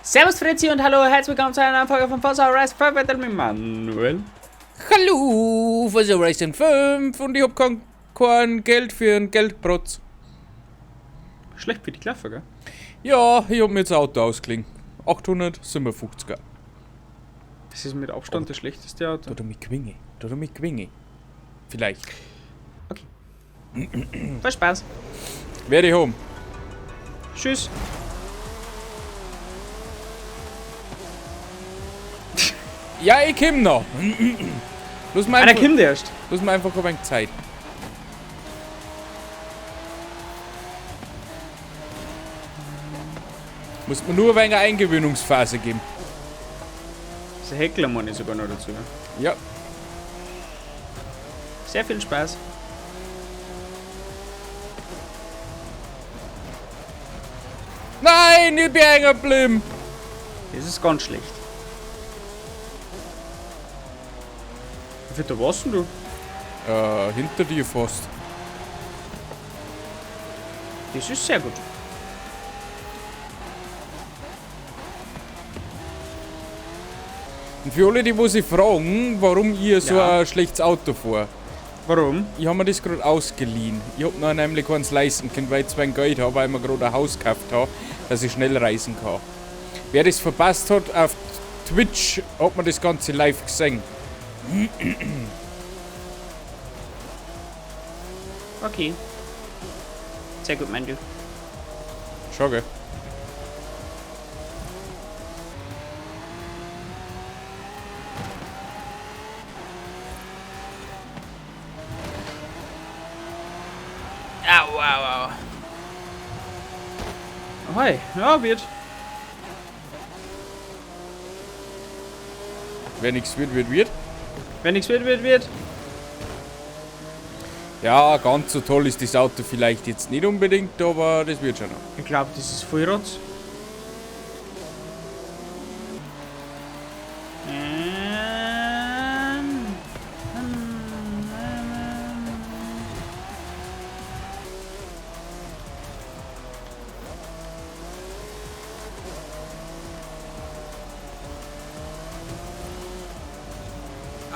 Servus Fritzi und hallo, herzlich willkommen zu einer neuen Folge von Forza Horizon 5 mit Manuel. Hallo, Forza Horizon 5 und ich hab kein Geld für einen Geldprotz. Schlecht für die Klaffer, gell? Ja, ich hab mir jetzt ein Auto ausgeliehen. 857er. Das ist mit Abstand das schlechteste Auto. Da tu mich gewinne. Da tu mich gewinne. Vielleicht. Okay. Viel Spaß. Werde ich haben. Tschüss. Ja, ich komm noch. Lass mir Einer einfach, kommt erst. lass mir einfach ein wenig Zeit. Muss mir nur ein wenig eine Eingewöhnungsphase geben. Das ist ein Heckler, meine ich sogar noch dazu. Ja. Sehr viel Spaß. Nein, ich bin hängen geblieben. Das ist ganz schlecht. Wie viel da warst denn du? Hinter dir fast. Das ist sehr gut. Und für alle, die wo sich fragen, warum ich so Ja. ein schlechtes Auto fahre. Warum? Ich hab mir das gerade ausgeliehen. Ich hab noch nämlich keins leisten können, weil ich zwar ein Geld habe, weil ich mir gerade ein Haus gekauft habe, dass ich schnell reisen kann. Wer das verpasst hat, auf Twitch hat man das Ganze live gesehen. Okay. Sehr gut, mein Du. Schau, gell? Au, au, au. Ahoi, ja, wird. Wer nichts wird, wird, wird. Wenn nichts wird, wird, wird. Ja, ganz so toll ist das Auto vielleicht jetzt nicht unbedingt, aber das wird schon noch. Ich glaub, das ist Vollrotz.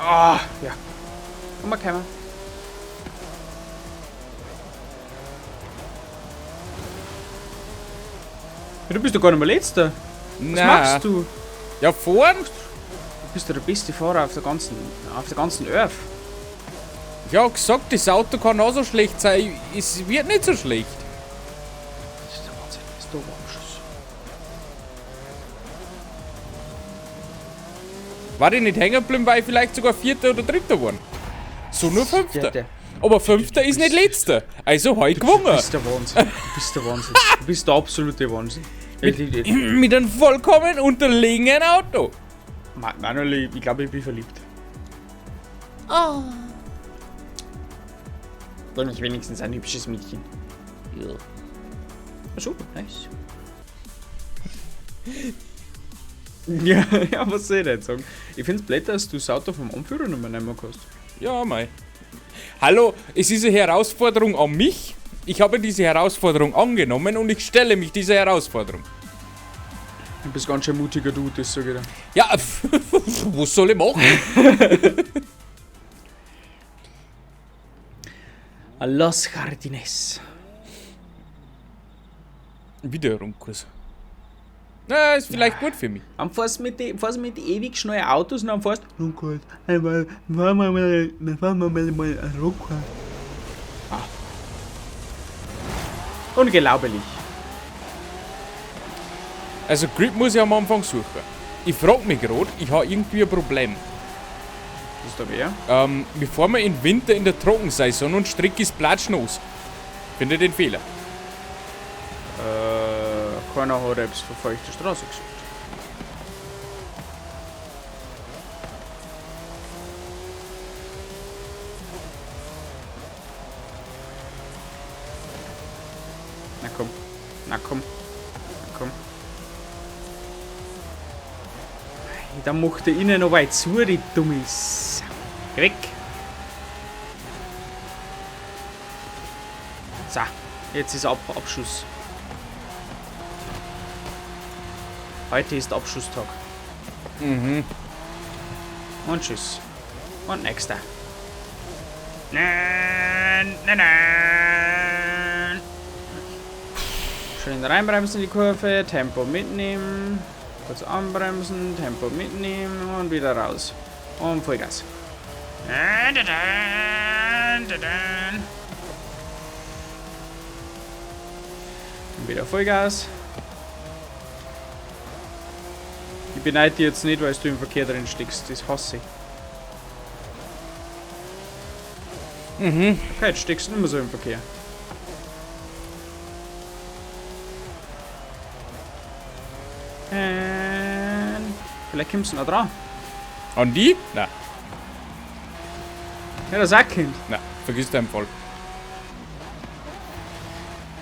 Ah, ja. Komm mal, komm mal. Ja, du bist doch gar nicht mehr Letzter. Was Na. machst du? Ja, fahren? Du bist doch der beste Fahrer auf der ganzen Earth. Ich hab gesagt, das Auto kann auch so schlecht sein. Es wird nicht so schlecht. Das ist der Wahnsinn. Das ist der Abschuss. War ich nicht hängen geblieben, war ich vielleicht sogar Vierter oder Dritter geworden. So nur Fünfter. Der, der. Aber Fünfter ist nicht Letzter. Also heute gewonnen. Du bist der Wahnsinn. Du bist der Wahnsinn. Du bist der absolute Wahnsinn. Mit einem vollkommen unterlegenen Auto. Manuel, ich glaube, ich bin verliebt. Oh. Bin ich wenigstens ein hübsches Mädchen. Ja. Ach so, nice. Ja, ja, was soll ich denn jetzt sagen? Ich find's blöd, dass du das Auto vom Anführer nicht mehr nehmen kannst. Ja, mei. Hallo, es ist eine Herausforderung an mich. Ich habe diese Herausforderung angenommen und ich stelle mich dieser Herausforderung. Du bist ganz schön mutiger Dude, das sag ich dir. Ja, was soll ich machen? Los Jardines. Wieder Rundkurs. Na, ist vielleicht gut für mich. Dann fährst du mit die ewig schnellen Autos und dann fährst du Rundkurs. Einmal, fahren wir mal, fahren wir mal, mal einen Rundkurs. Ah. Unglaublich. Also Grip muss ich am Anfang suchen. Ich frag mich grad, ich hab irgendwie ein Problem. Was ist da wer? Wir fahren im Winter in der Trockensaison und Strick ist platschnass. Finde den Fehler. Keiner hat etwas von feuchter Straße gesagt. Na komm, na komm, na komm. Da macht er ihnen noch weit zu, die dumme Sau. Geh weg! So, jetzt ist Abschuss. Heute ist Abschusstag. Mhm. Und tschüss. Und nächster. Nein, nein, nein. Schön reinbremsen in die Kurve, Tempo mitnehmen. Kurz anbremsen, Tempo mitnehmen und wieder raus. Und Vollgas. Und wieder Vollgas. Ich beneide dich jetzt nicht, weil du im Verkehr drin steckst. Das hasse ich. Mhm. Okay, jetzt steckst du nicht mehr so im Verkehr. Vielleicht kommst du noch dran. An die? Nein, Ja, das auch Kind. nein, vergiss deinen Fall.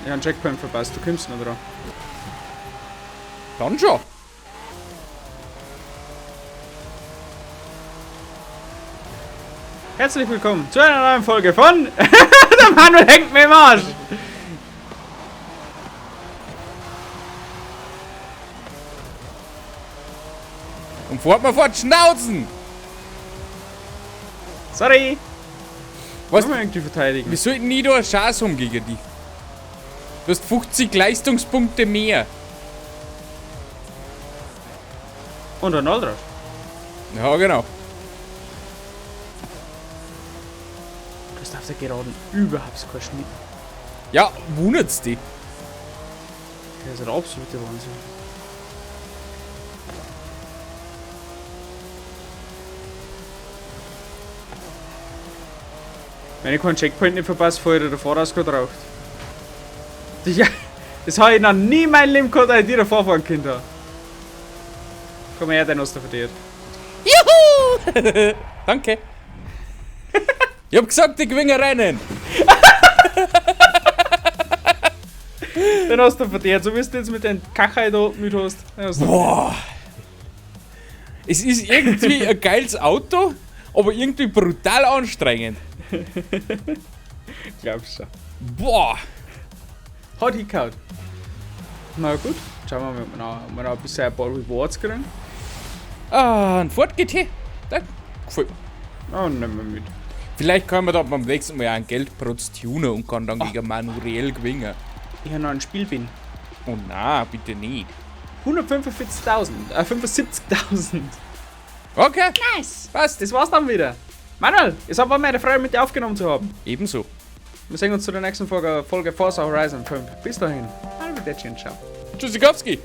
Ich hab einen Checkpoint verpasst, du kommst noch dran. Dann schon. Herzlich willkommen zu einer neuen Folge von Der Manuel hängt mir im Arsch! Und fahrt mal fort Schnauzen! Sorry! Was? Wollen wir irgendwie verteidigen? Wir sollten nie da eine Chance haben gegen die. Du hast 50 Leistungspunkte mehr. Und ein Allrad. Ja, genau. Du hast auf der Geraden überhaupt keinen Schnitt. Ja, wundert's dich. Das ist der absolute Wahnsinn. Wenn ich keinen Checkpoint nicht verpasse, fahre ich da voraus gerade raucht. Ja, das habe ich noch nie in meinem Leben gehabt, dass ich dir davor fahren können. Komm her, den hast du verdient. Juhu! Danke. Ich hab gesagt, ich gewinne Rennen. Den hast du verdient. So wie du jetzt mit den Kachai da mit hast. Den hast du Boah. Es ist irgendwie ein geiles Auto, aber irgendwie brutal anstrengend. Glaubst schon. Boah. Hat hingehauen. Na gut, schauen wir mal, ob wir noch ein bisschen ein paar Rewards kriegen. Ah, ein Ford GT. Das gefällt mir. Oh, nehmen wir mit. Vielleicht kann man da beim nächsten Mal auch ein Geldprotz tunen und kann dann gegen Manuel gewinnen. Ich habe noch ein Spielbin. Oh na, bitte nicht. 145.000, 75.000. Okay, Nice. passt. Das war's dann wieder. Manuel, es war mir eine Freude, mit dir aufgenommen zu haben. Ebenso. Wir sehen uns zu der nächsten Folge Forza Horizon 5. Bis dahin. Arrivederci und ciao. Tschüssikowski.